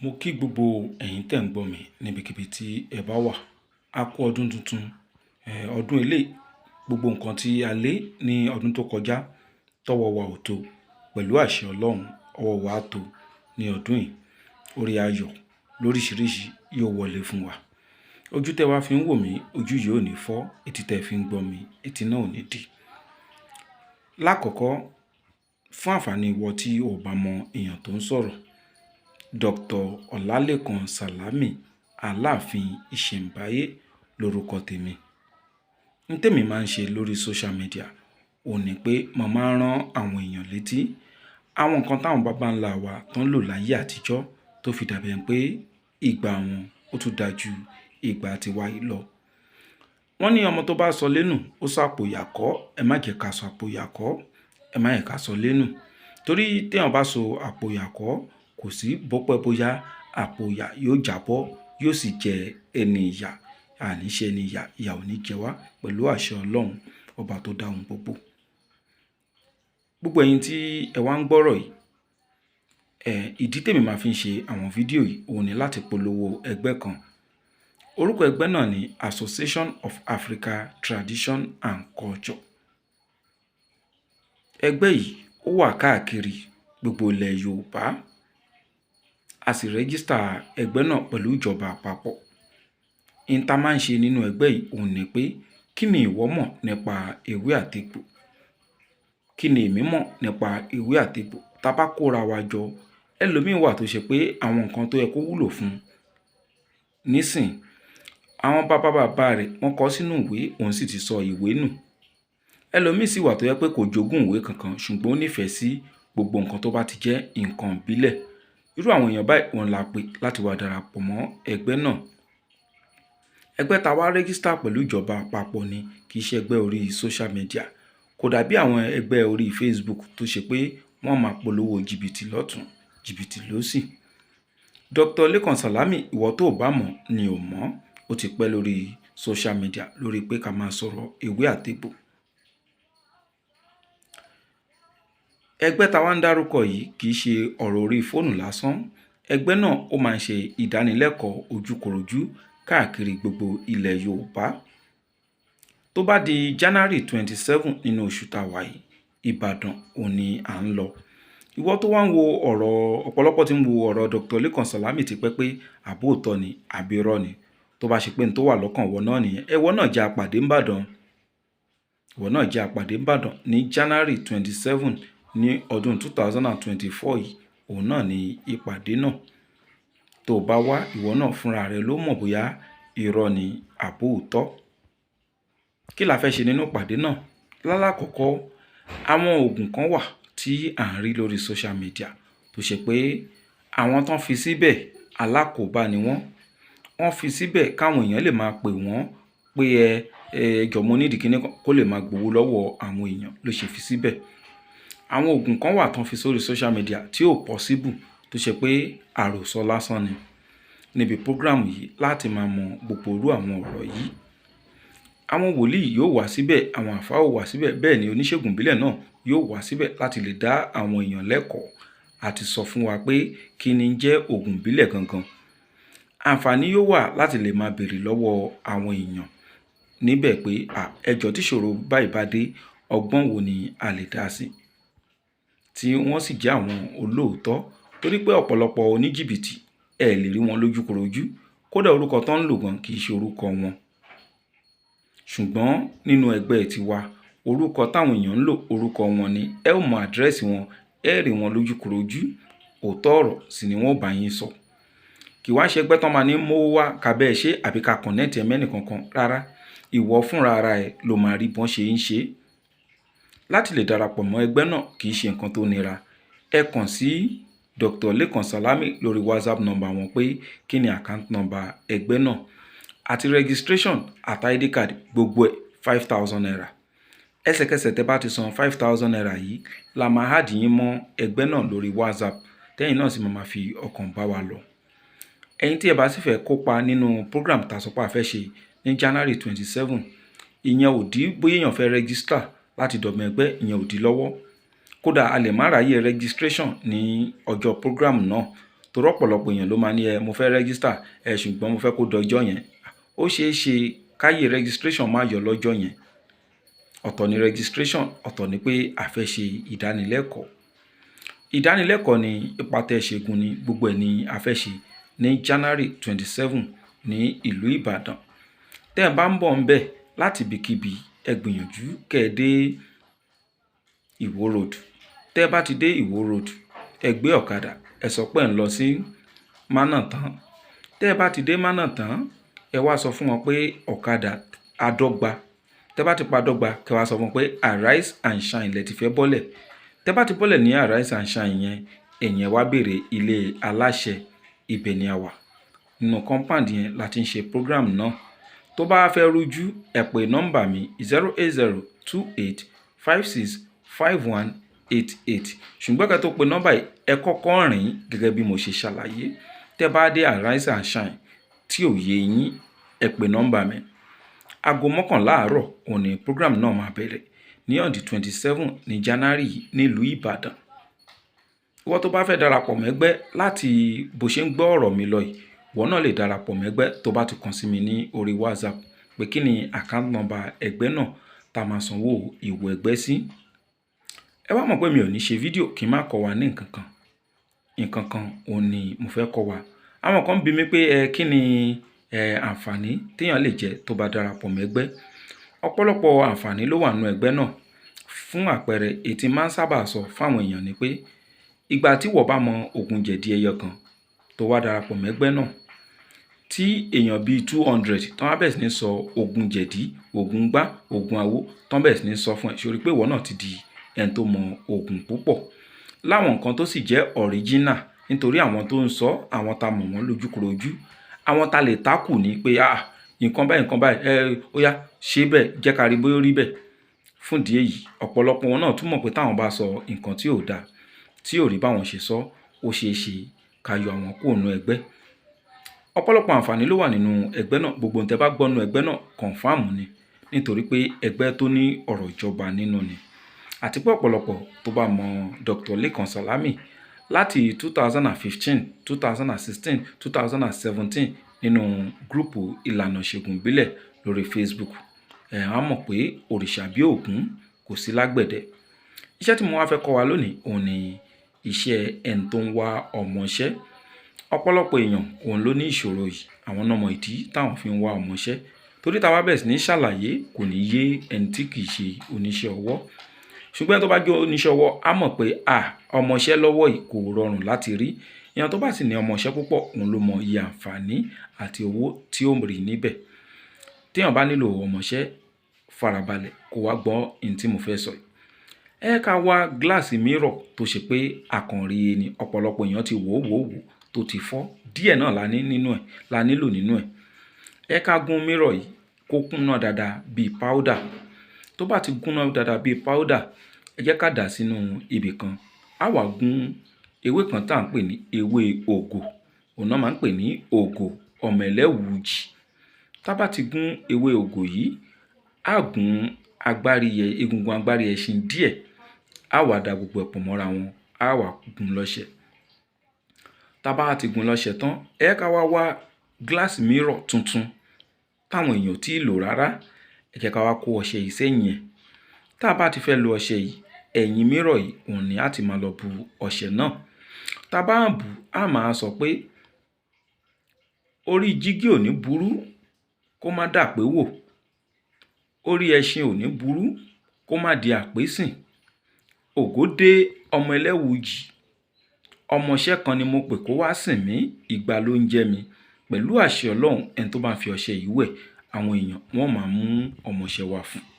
Mo kí gbogbo ẹ̀yin tẹ̀ ń gbọ́ mi níbikíbi tí ẹ bá wà. A kú ọdún tuntun, ọdún eléyìí, gbogbo nǹkan tí a lé ní ọdún tó kọjá tọ́wọ́ wa ò tó, pẹ̀lú àṣẹ Ọlọ́run, ọwọ́ wa á tó ní ọdún yìí. Oore ayọ̀ lóríṣiríṣi yóò wọlé fún wa. Ojú tẹ wá fi ń wò mí, ojú yìí ò ní fọ́, etí tẹ fi ń gbọ́ mi, etí náà ò ní dì. Lákọ̀ọ́kọ́, fún àǹfààní ìwọ tí o ò bá mọ èèyàn tó ń sọ̀rọ̀, Dr. Ọlálékan Sàlámì Aláàfin Ìṣẹ̀ǹbáyé lorúkọ tèmi. N tèmi máa ń ṣe lórí social media ò ní pé mo máa ń rán àwọn èèyàn létí àwọn nǹkan táwọn baba ńlá wa tó ń lò láyé àtijọ́ tó fi dàbí ẹni pé ìgbà wọn ó tún dáa ju ìgbà tiwa yìí lọ. Wọ́n ní ọmọ tó bá sọ lẹ́nu, ó sọ àpò ìyà kọ́. Ẹ má jẹ́ ká sọ àpò ìyà kọ́, ẹ má jẹ́ ká sọ lẹ́nu. Torí téèyàn bá sọ àpò ìyà kọ́, kò sí bó pẹ́ bóyá àpò ìyà yóò jábọ́, yóò sì jẹ ẹni ìyà. Àní ṣe ẹni ìyà, ìyà ò ní jẹ wá pẹ̀lú àṣẹ Ọlọ́run ọba tó dá ohun gbogbo. Gbogbo ẹ̀yin tí ẹ wá ń gbọ́rọ̀ yìí, ìdí tèmi máa fi ń ṣe àwọn fídíò yìí òun ni láti polówó ẹgbẹ́ kan. Orúkọ ẹgbẹ́ náà ni Association of Africa Tradition and Culture. Ẹgbẹ́ yìí ó wà káàkiri gbogbo ilẹ̀ Yorùbá. A sì register ẹgbẹ́ náà pẹ̀lú ìjọba àpapọ̀. N ta máa ń ṣe nínú ẹgbẹ́ yìí òun ni pé kí ni ìwọ mọ̀ nípa ewé àtegbò? Kí ni èmi mọ̀ nípa ewé àtegbò? Tá bá kóra wa jọ, ẹlòmíì wà tó ṣe pé àwọn nǹkan tó yẹ kó wúlò fún nísìn, àwọn bàbá bàbá rẹ̀ wọ́n kọ sínú ìwé, òun sì ti sọ ìwé nù. Ẹlòmíì sì wà tó jẹ́ pé kò jogún ìwé kankan ṣùgbọ́n ó nífẹ̀ẹ́ sí gbogbo nǹkan tó bá ti jẹ́ nǹkan ìbílẹ̀. Irú àwọn èèyàn báyìí òun la pè láti wá darapọ̀ mọ́ ẹgbẹ́ náà. Ẹgbẹ́ ta wá register pẹ̀lú ìjọba àpapọ̀ ni, kì í ṣe ẹgbẹ́ orí social media. Kò dàbí àwọn ẹgbẹ́ orí Facebook tó ṣe pé wọ́n máa polówó jìbìtì lọ́tùn, jìbìtì lósì. Dr. Lékan Sàlámì, ìwọ tó ò bá mọ̀ ni ò mọ̀. Ó ti pẹ́ lórí social media lórí pé ká máa sọ̀rọ̀ ewé àtegbò. Ẹgbẹ́ ta wá ń dárúkọ yìí kì í ṣe ọ̀rọ̀ orí fóònù lásán. Ẹgbẹ́ náà ó máa ń ṣe ìdánilẹ́kọ̀ọ́ ojúkorojú káàkiri gbogbo ilẹ̀ Yorùbá. Tó bá di January 27 nínú oṣù tá wà yìí, Ìbàdàn òun ni à ń lọ. Ìwọ tó wá ń wo ọ̀rọ̀, ọ̀pọ̀lọpọ̀ tí ń wo ọ̀rọ̀ Dr. Lékan Sàlámì ti pẹ́ pé àbó òótọ́ ni àbí irọ́ ni. Tó bá ṣe pé n tó wà lọ́kàn ìwọ náà nìyẹn, ìwọ náà jẹ́ a pàdé n'Ìbàdàn. Ìwọ náà jẹ́ a pàdé n'Ìbàdàn ní January 27 ní ọdún 2024 yìí, òun náà ni ìpàdé náà. Tó o bá wá, ìwọ náà fúnra rẹ ló mọ̀ bóyá irọ́ ni àbó òótọ́. Kí la fẹ́ ṣe nínú ìpàdé náà? Lálákọ̀ọ́kọ́, àwọn òògùn kan wà tí à ń rí lórí social media tó ṣe pé àwọn tán fi síbẹ̀ alákòóbá ni wọ́n. Wọ́n fi síbẹ̀ káwọn èèyàn lè máa pè wọ́n pé ẹ jọ̀ọ́ mo need kíní kan kó lè máa gbowó lọ́wọ́ àwọn èèyàn ló ṣe fi síbẹ̀. Àwọn òògùn kan wà tán fi sórí social media tí ò possible tó ṣe pé àròsọ lásán ni. Níbi program yìí láti máa mọ gbogbo irú àwọn ọ̀rọ̀ yìí. Àwọn wòlíì yóò wá síbẹ̀, àwọn àlfáà ó wá síbẹ̀, bẹ́ẹ̀ ni oníṣègùn ìbílẹ̀ náà yóò wá síbẹ̀ láti lè dá àwọn èèyàn lẹ́kọ̀ọ́ àti sọ fún wa pé kí ni jẹ́ òògùn ìbílẹ̀ gangan. Àǹfààní yóò wà láti lè máa béèrè lọ́wọ́ àwọn èèyàn níbẹ̀ pé à, ẹ jọ̀ọ́ tí ìṣòro báyìí bá dé, ọgbọ́n wo ni a lè dá sí? Tí wọ́n sì jẹ́ àwọn olóòótọ́. Torí pé ọ̀pọ̀lọpọ̀ oníjìbìtì ẹ lè rí wọn lójúkorojú. Kódà orúkọ tó ń lò gan kì í ṣe orúkọ wọn. Ṣùgbọ́n nínú ẹgbẹ́ tiwa, orúkọ táwọn èèyàn ń lò orúkọ wọn ni. Ẹ ó mọ àdírẹ́sì wọn, ẹ rí wọn lójúkorojú, òótọ́ ọ̀rọ̀ sì ni wọ́n ó bá yín sọ. Kì wá ṣe ẹgbẹ́ tán máa ní mówó wá ká bẹ́ẹ̀ ṣe àbí ká connect ẹ mẹ́nì kankan. Rárá, ìwọ fúnra ara ẹ ló máa rí bọ́n ṣe ń ṣe. Láti lè darapọ̀ mọ́ ẹgbẹ́ náà kì í ṣe nǹkan tó nira. Ẹ kàn sí Dr. Lékan Sàlámì lórí WhatsApp number wọn pé kí ni account number ẹgbẹ́ náà àti registration àti ID card gbogbo ẹ̀ 5,000 naira. Ẹsẹ̀kẹsẹ̀ tẹ bá ti san 5,000 naira yìí la máa add yín mọ́ ẹgbẹ́ náà lórí WhatsApp, tẹ́yìn náà sì máa ma fi ọkàn bá wa lọ. Ẹ̀yin tí ẹ bá sì fẹ́ kópa nínú program tá a sọ pé a fẹ́ ṣe ní January 27, ìyẹn ò dí bóyá èèyàn fẹ́ register láti dọ̀mọ ẹgbẹ́, ìyẹn ò dí lọ́wọ́. Kódà a lè má ráyè registration ní ọjọ́ program náà. Tó Torí ọ̀pọ̀lọpọ̀ èèyàn ló máa ní ẹ mo fẹ́ register ẹ, ṣùgbọ́n mo fẹ́ kó dọjọ́ yẹn. Ó ṣeé ṣe káyè registration má yọ lọ́jọ́ yẹn. Ọ̀tọ̀ ni registration, ọ̀tọ̀ ni pé a fẹ́ ṣe ìdánilẹ́kọ̀ọ́. Ìdánilẹ́kọ̀ọ́ ni ìpàtẹ ìṣègùn ni gbogbo ẹ̀ ni a fẹ́ ṣe ní January 27 ní ìlú Ìbàdàn. Tẹ́ ẹ bá ń bọ̀ ńbẹ̀ láti ibikíbi, ẹ gbìyànjú kẹ́ ẹ dé Ìwó Road. Tẹ́ ẹ bá ti dé Ìwó Road, ẹ gbé ọ̀kadà, ẹ sọ pé ẹ̀ ń lọ sí Mánàtán. Tẹ́ ẹ bá ti dé Mánàtán, ẹ wá sọ fún wọn pé ọ̀kadà Adọ́gba. Tẹ́ bá ti pa Adọ́gba, kẹ́ wá sọ fún wọn pé Arise and Shine lẹ ti fẹ́ bọ́lẹ̀. Tẹ́ bá ti bọ́lẹ̀ ní Arise and Shine yẹn, ẹ̀yin ẹ wá béèrè ilé aláṣẹ, ibẹ̀ ni a wà. Nínú compound yẹn la ti ń ṣe program náà. Tó bá fẹ́ rújú, ẹ pè nọ́mbà mi 08028565188. Ṣùgbọ́n kẹ́ tó pe nọ́mbà yìí, ẹ kọ́kọ́ rìn gẹ́gẹ́ bí mo ṣe ṣàlàyé. Tẹ́ bá dé Arise and Shine tí ò yé yín, ẹ pè nọ́mbà mi. Aago 11 àárọ̀ òun ni program náà máa bẹ̀rẹ̀ ní on the 27 ní January yìí nílùú Ìbàdàn. Ìwọ tó bá fẹ́ darapọ̀ mẹ́gbẹ́ láti bó ṣe ń gbọ́ ọ̀rọ̀ mi lọ yìí, ìwọ náà lè darapọ̀ mẹ́gbẹ́ tó bá ti kàn sí mi ní orí WhatsApp pé kí ni account number ẹgbẹ́ náà tá a máa sanwó ìwọ ẹgbẹ́ sí. Ẹ wá mọ̀ pé mi ò ní ṣe fídíò kí n má kọ́ wa ní nǹkan kan. Nǹkan kan òun ni mo fẹ́ kọ́ wa. Àwọn kan ń bi mí pé ẹ kí ni ẹ àǹfààní tí èèyàn lè jẹ tó bá darapọ̀ mẹ́gbẹ́. Ọ̀pọ̀lọpọ̀ àǹfààní ló wà nínú ẹgbẹ́ náà. Fún àpẹẹrẹ, èyí tí máa ń sábà sọ fún àwọn èèyàn ni pé ìgbà tí ìwọ bá mọ ògùn jẹ̀dí ẹyọ kan tó wá darapọ̀ mẹ́gbẹ́ náà, tí èèyàn bí 200 tán bá bẹ̀rẹ̀ sí ní sọ ògùn jẹ̀dí, ògùn gbá, ògùn àwo, tán bẹ̀rẹ̀ sí ní sọ fún ẹ, ṣé o rí pé ìwọ náà ti di ẹni tó mọ ògùn púpọ̀. Láwọn nǹkan tó sì jẹ́ original, nítorí àwọn tó ń sọ, àwọn ta mọ̀ wọ́n lójúkorojú, àwọn ta lè tákù ní pé àà nǹkan báyìí, nǹkan báyìí, ẹ ó yá ṣe bẹ́ẹ̀, jẹ́ ká rí bóyá ó rí bẹ́ẹ̀. Fún ìdí èyí, ọ̀pọ̀lọpọ̀ wọn náà tún mọ̀ pé táwọn bá sọ nǹkan tí ò da, tí ò rí bá wọn ṣe sọ, ó ṣe é ṣe ká yọ àwọn kúrò nínú ẹgbẹ́. Ọ̀pọ̀lọpọ̀ àǹfààní ló wà nínú ẹgbẹ́ náà. Gbogbo ohun tí ẹ bá gbọ́ nínú ẹgbẹ́ náà confirm ni, nítorí pé ẹgbẹ́ tó ní ọ̀rọ̀ ìjọba nínú ni. Àti pé ọ̀pọ̀lọpọ̀ tó bá mọ Dr. Lekan Salami láti 2015, 2016, 2017 nínú group ìlànà ìṣègùn ìbílẹ̀ lórí Facebook, ẹ̀ á mọ̀ pé òrìṣà bí Ògún kò sí lágbẹ̀dẹ. Iṣẹ́ tí mo wá fẹ́ kọ́ wa lónìí òun ni iṣẹ́ ẹni tó ń wá ọmọṣẹ́. Ọ̀pọ̀lọpọ̀ èèyàn òun ló ní ìṣòro yìí, àwọn náà mọ ìdí táwọn fi ń wá ọmọṣẹ́. Torí tá bá bẹ̀rẹ̀ sí ní ṣàlàyé kò ní yé ẹni tí kì í ṣe oníṣẹ́ ọwọ́. Ṣùgbọ́n ẹni tó bá jẹ́ oníṣẹ́ ọwọ́ á mọ̀ pé à ọmọṣẹ́ lọ́wọ́ yìí kò rọrùn láti rí. Èèyàn tó bá sì ní ọmọṣẹ́ púpọ̀ òun ló mọ iye àǹfààní àti owó tí ó ń rí níbẹ̀. Tí èèyàn bá nílò ọmọṣẹ́, farabalẹ̀ kó wá gbọ́ ohun tí mo fẹ́ sọ yìí. Ẹ ká wá gíláàsì mirror tó ṣe pé àkànrí ni ọ̀pọ̀lọpọ̀ èèyàn ti wò wò wò tó ti fọ́. Díẹ̀ náà la ní nínú ẹ̀, la nílò nínú ẹ̀. Ẹ ká gún mirror yìí kó kúnná dáadáa bí powder. Tó bá ti kúnná dáadáa bí powder, ẹ jẹ́ ká dà á sínú ibi kan. A wá gún ewé kan tí à ń pè ní ewé ògò. Òun náà máa ń pè ní ògò ọmọ ẹlẹ́wùjì. Tá bá ti gún ewé ògò yìí, a gún agbárí egungun agbárí ẹṣin díẹ̀. A wá da gbogbo ẹ̀ pọ̀ mọ́ra wọn, a wá gún lọ́ṣẹ. Tá bá ti gún lọ́ṣẹ tán, ẹ ká wá wá glass mirror tuntun táwọn èèyàn ò tíì lò rárá. Ẹ jẹ́ ká wá kó ọṣẹ yìí sẹ́yìn ẹ̀. Tá bá ti fẹ́ lo ọṣẹ yìí, ẹ̀yìn mirror yìí òun ni a ti máa lọ bu ọṣẹ náà. Tá bá ń bù, a máa sọ pé orí jígí ò ní burú kó má dà pé wò. Orí ẹṣin ò ní burú kó má di àpésìn. Ògo dé ọmọ ẹlẹ́wùjì. Ọmọṣẹ́ kan ni mo pè kó wá sìn mí, ìgbà ló ń jẹ mi. Pẹ̀lú àṣẹ Ọlọ́run, ẹni tó bá fi ọṣẹ yìí wẹ̀, àwọn èèyàn wọ́n máa mú ọmọṣẹ́ wá fún un.